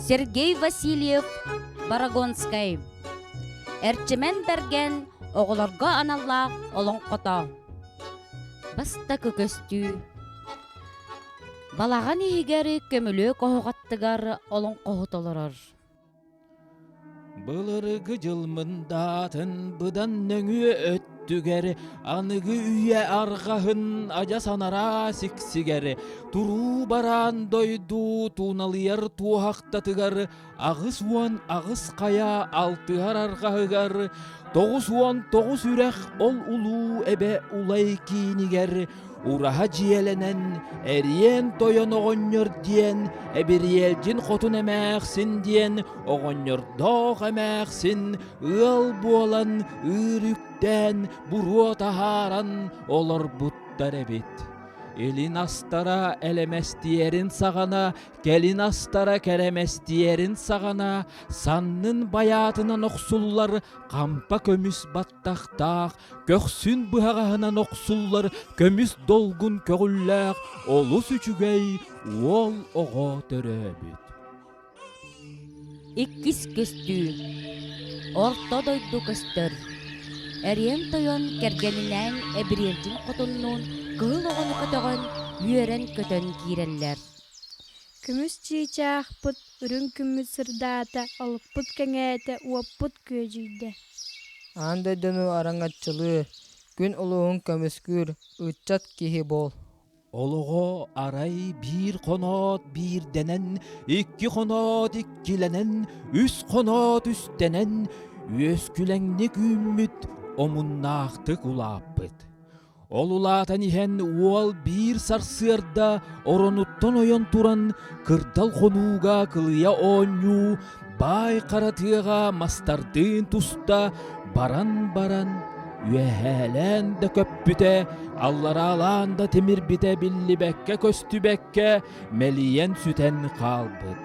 Сергей Васильев, Барагонскай. Эрчимэн Бэргэн оҕолорго аналлаах олоҥхото. Бастакы көстүү. Балаҕан иһигэр көмүлүөк оһох аттыгар олоҥхоһут олорор. Былыргы дьыл мындаатын быдан нөҥүө өттүгэр аныгы үйэ арҕаһын адьас анараа сиксигэр туруу бараан дойду тууналыйар туоһахтатыгар 88 хайа алтыһар арҕаһыгар 99 үрэх ол улуу эбэ улай киинигэр Ураһа дьиэлэнэн, эриэн тойон оҕонньор диэн, Эбириэлдьин хотун эмээхсин диэн, оҕонньордоох эмээхсин ыал буолан ыыр үктээн, буруо таһааран олорбуттар эбит. Илин астара элэмэстиэрин саҕана, кэлин астара кэрэмэстиэрин саҕана, саннын байаатынан охсуллар хампа көмүс баттахтаах көхсүн быһаҕаһынан охсуллар көмүс долгун көҕүллээх олус үчүгэй уол оҕо төрөөбүт. Иккис көстүү. Орто дойду көстөр. Эриэн тойон кэргэнинээн Эбириэлдьин хотуннуун кыһыл оҕону көтөҕөн, үөрэн-көтөн киирэллэр. Көмүс чыычаахпыт, үрүҥ күммүт сырдаата, олукпут кэҥээтэ, уоппут күөдьүйдэ. Аан дойдуну араҥаччылыы, күн улууһун көмүскүүр ыччат киһи буол. Олоҕо арай биир хоноот биирдэнэн, икки хоноот иккилэнэн, үс хоноот үстэнэн, үөскүлэҥник үүммүт, омуннаахтык улааппыт. Ол улаатан иһэн уол биир сарсыарда оронуттан ойон туран кырдал хонууга кылыйа оонньуу, баай хара тыаҕа мастардыын туста баран-баран үөһээлээн да көппүтэ, аллараалаан да тимирбитэ биллибэккэ-көстүбэккэ мэлийэн сүтэн хаалбыт.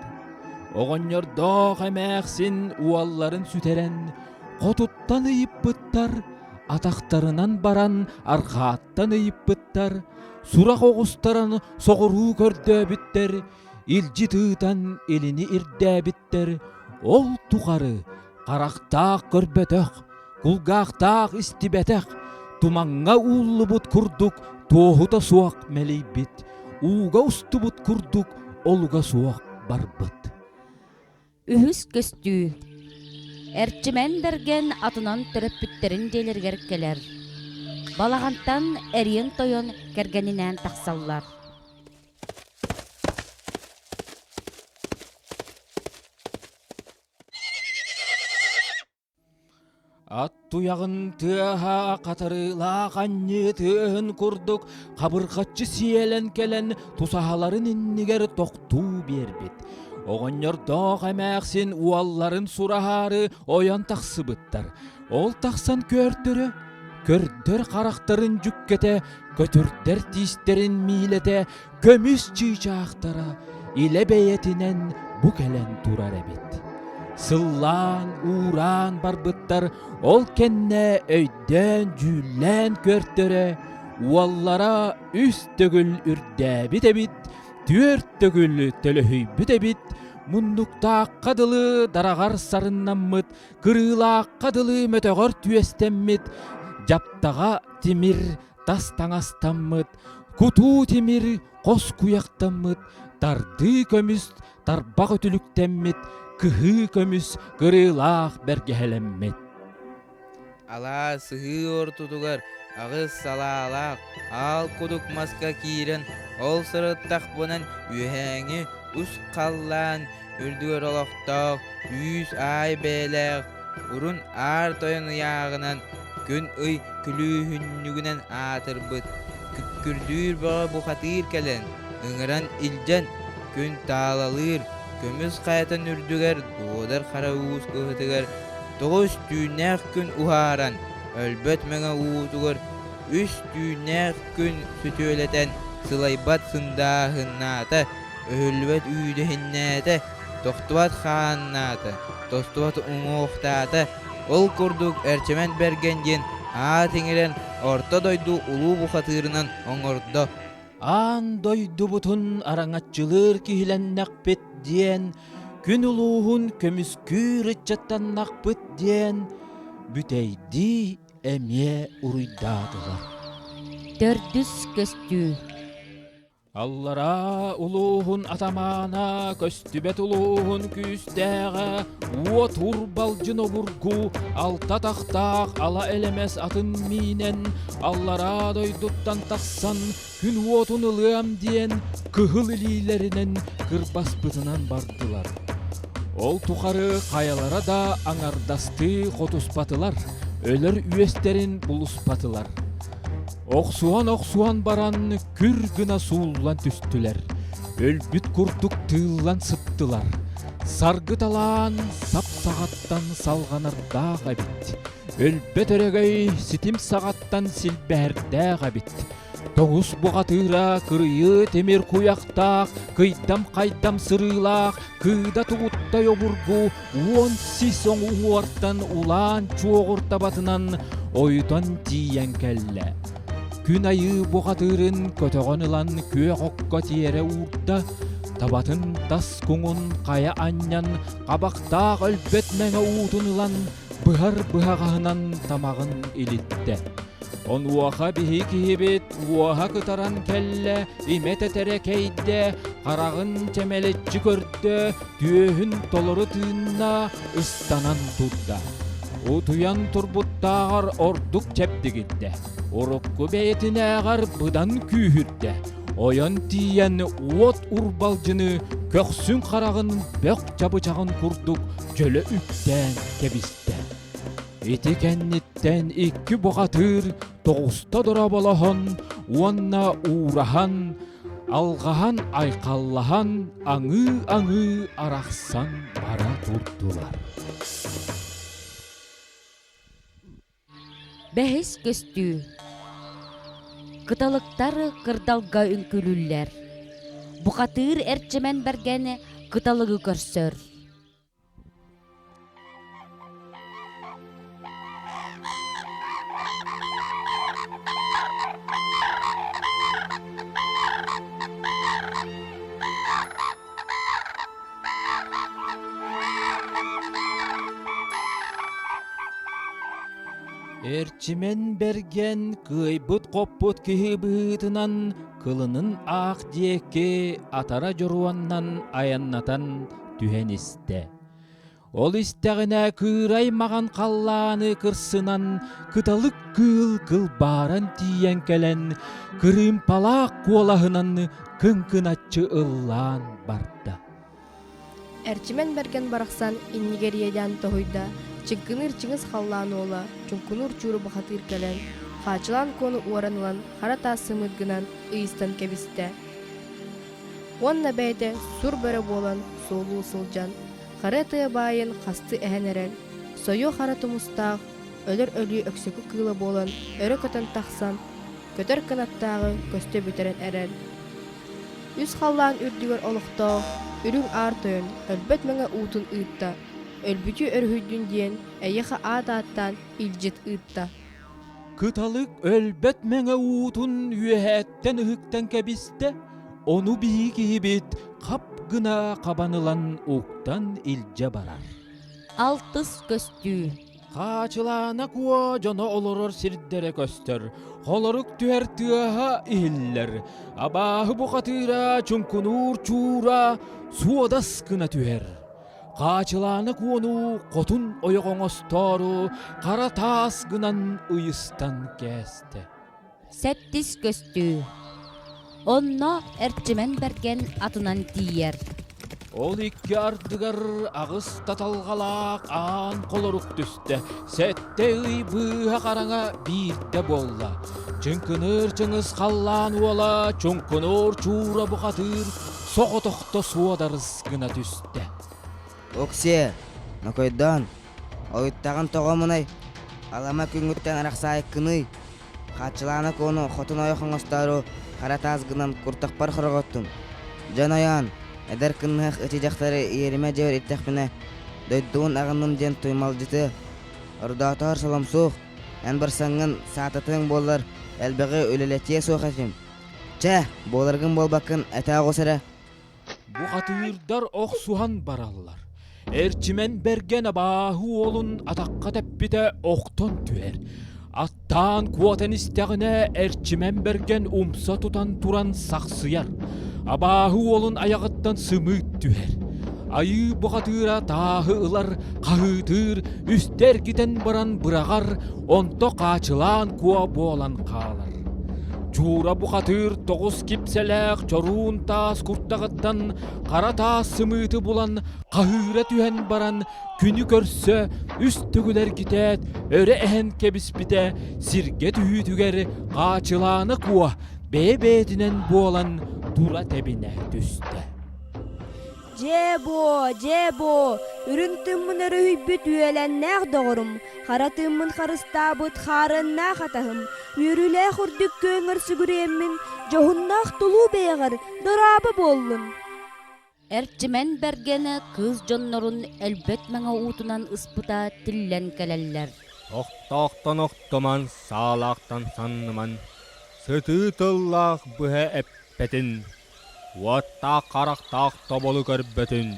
Оҕонньордоох эмээхсин уолларын сүтэрэн хотуттан ыйыппыттар, атахтарынан баран арҕааттан ыйыппыттар, сурах оҕустаран соҕуруу көрдөөбүттэр, илдьит ыытан илини ирдээбиттэр, ол тухары харахтаах көрбөтөх, кулгаахтаах истибэтэх, тумаҥҥа ууллубут курдук туоһута суох мэлийбит, ууга устубут курдук олуга суох барбыт. Үһүс көстүү. Эрчимэн Бэргэн атынан төрөппүттэрин дьиэлэригэр кэлэр. Балаҕантан эриэн тойон кэргэнинээн тахсаллар. Ат туйаҕын тыаһа хатарыылаах анньыы тыаһын курдук хабырҕаччы сиэлэн кэлэн тусаһаларын иннигэр тохтуу биэрбит. Оҕонньордоох эмээхсин уолларын сураһаары ойон тахсыбыттар. Ол тахсан көөртөрө, көрдөр харахтарын дьүккэтэ, көтүрдэр тиистэрин миилэтэ көмүс чыычаахтара илэ бэйэтинэн бу кэлэн турар эбит. Сыллаан, уураан барбыттар, ол кэннэ өйдөөн-дьүүллээн көртөрө, уоллара үс төгүл үрдээбит эбит, түөрт төгүл төлөһүйбүт эбит, муннуктаахха дылы дараҕар сарыннаммыт, кырыылаахха дылы мөтөҕөр түөстэммит, дьаптаҕа тимир тас таҥастаммыт, кутуу тимир хос куйахтаммыт, тардыы көмүс тарбах үтүлүктэммит, кыһыы көмүс кырыылаах бэргэһэлэммит. Алаас сыһыы ортотугар аҕыс салаалаах аал кудук маска киирэн ол сырыттахпынан үөһээҥи ус халлаан үрдүгэр олохтоох үүс аай бэйэлээх Урун Аар Тойон ыйааҕынан күн-ый күлүүһүнньүгүнэн аатырбыт Күккүрдүүр бөҕө бухатыыр кэлэн, ыҥыран илдьэн, күн таалалыыр көмүс хайатын үрдүгэр Дуодар Хара Уус кыһытыгар тоҕус түүннээх күн уһааран, өлбөт мэҥэ уутугар үс түүннээх күн сөтүөлэтэн сылайбат сындааһыннаата, өһүллүбэт үүдэһиннээтэ, тохтубат хааннаата, тостубат уҥуохтаата, ол курдук Эрчимэн Бэргэн диэн аат иҥэрэн орто дойду улуу бухатыырынан оҥордо. Аан дойдубутун араҥаччылыыр киһилэннэхпит диэн. күн улууһун көмүскүүр ыччаттаннахпыт диэн бүтэйдии эмиэ уруйдаатылар. Төрдүс көстүү Аллараа улууһун атамаана, көстүбэт улууһун күүстээҕэ, уот урбалдьын обургу, алта атахтаах ала элэмэс атын миинэн, аллараа дойдуттан тахсан күн уотун ылыам диэн кыһыл илиилэринэн кырбаспытынан бардылар. Ол тухары хайалара да аҥардастыы хотуспатылар, өлөр үөстэрин булуспатылар. Охсуһан-охсуһан баран күр гына сууллан түстүлэр, өлбүт курдук тыыллан сыттылар. Саргы талаан сап саҕаттан салҕанардаах эбит, өлбөт өрөгөй ситим саҕаттан силбэһэрдээх эбит. Тоҥус буҕатыыра кырыйыы тимир куйахтаах, кыйдам-хайдам сырыылаах, кыыда тугуттай обургу 10 сис уҥуортан улаан чуоҕур табатынан ойутан тиийэн кэллэ. Күн айыы бухатыырын көтөҕөн ылан күөх окко тиэрэ уурда, табатын тас куҥун хайа анньан хабахтаах өлбөт мэҥэ уутун ылан быһар быһаҕаһынан тамаҕын илиттэ. Онуоха биһи киһибит уоһа кытаран кэллэ, имэ тэтэрэ кэйдэ, хараҕын чэмэличчи көрдө, түөһүн толору тыынна, ыстанан турда. Утуйан турбуттааҕар ордук чэбдигирдэ, урукку бэйэтинээҕэр быдан күүһүрдэ. Ойон тиийэн уот урбалдьыны көхсүн хараҕын бөх чабычаҕын курдук дьөлө үктээн кэбистэ. Ити кэнниттэн икки бухатыыр тоҕуста дорооболоһон уонна уураһан, алҕаһан айхаллаһан аҥыы-аҥыы арахсан бара турдулар. Бэһис көстүү Кыталыктар кырдалга үҥкүүлүүллэр. Бухатыыр Эрчимэн Бэргэн кыталыгы көрсөр. Эрчимэн Бэргэн кыайбыт-хоппут киһи быһыытынан кылынын аах диэки атара дьоруоннан айаннатан түһэн истэ. Ол истэҕинэ кыырай маҕан халлааны кырсынан кыталык кыыл кылбааран тиийэн кэлэн кырыымпалаах куолаһынан кыҥкыначчы ыллаан барда. Эрчимэн Бэргэн барахсан иннигэр иэдээн тоһуйда, чыҥкыныыр чыҥыс халлаан уола, чуҥкунуур чууру бухатыыр кэлэн, хаачылаан куону уоран ылан хара таас сымыыт гынан ыйыстан кэбистэ. Уонна бэйэтэ сур бөрө буолан суолуу сылдьан, хара тыа баайын хасты эһэн эрэн, сойуо хара тумустаах, өлөр өлүү өксөкү кыыла буолан өрө көтөн тахсан, көтөр кынаттааҕы көстө бүтэрэн эрэр. Үс халлаан үрдүгэр олохтоох Үрүҥ Аар Тойон өлбөт мэҥэ уутун ыытта, өлбүтү өрүһүйдүн диэн эйиэхэ аат ааттаан илдьит ыытта. Кыталык өлбөт мэҥэ уутун үөһээттэн ыһыктан кэбистэ, ону биһи киһибит хап гына хабан ылан уктан илдьэ барар. Алтыс көстүү. Хаачылаана куо дьоно олорор сирдэрэ көстөр, холорук түһэр тыаһа иһиллэр, абааһы бухатыыра чуҥкунуур чуура суодас гына түһэр. Хаачылаана куону хотун ойох оҥостоору хара таас гынан ыйыстан кээстэ. Сэттис көстүү. Онно Эрчимэн Бэргэн атынан тиийэр. Ол икки ардыгар аҕыс таталҕалаах аан холорук түстэ. Сэттэ ый быыһа хараҥа биирдэ буолла. Чыҥкыныыр чыҥыс халлаан уола чуҥкунуур чуура бухатыыр соҕотохто суодарыс гына түстэ. Оксиэ, нокойдоон, ойуттаҕын тоҕо мунай, алама күҥҥүттэн арахсаайыккыный, хааччылаана куону хотун ойох оҥостоору хара таас гынан куртахпар хорҕоттум. Дьон ойоон, эдэр кынныһах ычы дьахтары иэримэ дьиэбэр иттэхпинэ, дойдубун аҕынным диэн туймалдьыты, ордоотоор соломсуох, эн барсаҥҥын саататыаҥ буоллар, элбэҕи үлэлэтиэ суох этим. Чэ, буоларгын буолбаккын этэ оҕус эрэ. Бухатыырдар охсуһан бараллар. Эрчимэн Бэргэн абааһы уолун атахха тэппитэ охтон түһэр. Аттаан куотан истэҕинэ Эрчимэн Бэргэн умса тутан туран сахсыйар. Абааһы уолун айаҕыттан сымыыт түһэр. Айыы бухатыыра тааһы ылар, хаһыытыыр, үстэ эргитэн баран быраҕар, онто хаачылаан куо буолан хаалар. Чуура бухатыыр тоҕус кипсэлээх чоруун таас куртаҕыттан хара таас сымыыты булан хаһыыра түһэн баран күнү көрсө үс төгүл эргитээт өрө эһэн кэбиспитэ сиргэ түһүүтүгэр Хаачылаана Куо бэйэ-бэйэтинэн буолан тура тэбинэ түстэ. Дьээ-буо, дьээ-буо, үрүҥ тыыммын өрүһүйбүт үөлэннээх доҕорум, хара тыыммын харыстаабыт хаарыаннаах атаһым, үөрүүлээх үрдүк күөҥҥэр сүгүрүйэммин, дьоһуннаах тулуу бэйэҕэр дорообо буоллун! Эрчимэн Бэргэн кыыс дьоннорун өлбөт мэҥэ уутунан ыспыта тиллэн кэлэллэр. Охтоохтон охтуман, саалаахтан санныман, сытыы тыллаах быһа эппэтин, уоттаах харахтаах тоболу көрбөтүн,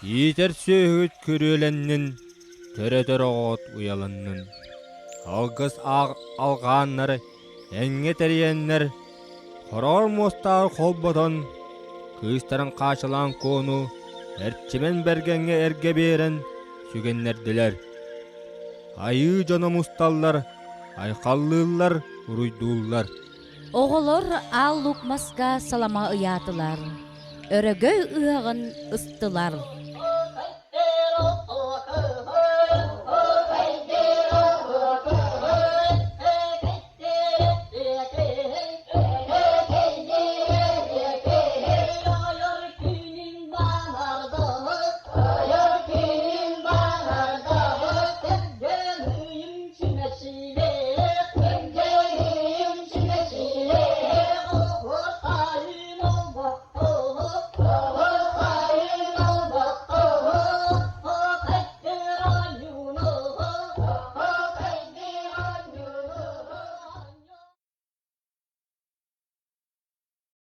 иитэр сүөһүгүт күрүөлэннин, төрөтөр оҕоҕут уйаланнын. Алгыс аах алҕааннар, эҥҥэ тэрийэннэр, хороҕор муостааҕы холботон, кыыстарын хаачылаан куону Эрчимэн Бэргэҥҥэ эргэ биэрэн сүгэннэрдилэр. Айыы дьоно мусталлар, айхаллыыллар, уруйдууллар. Оҕолор аал лук маска салама ыйаатылар, өрөгөй ыһыаҕын ыстылар.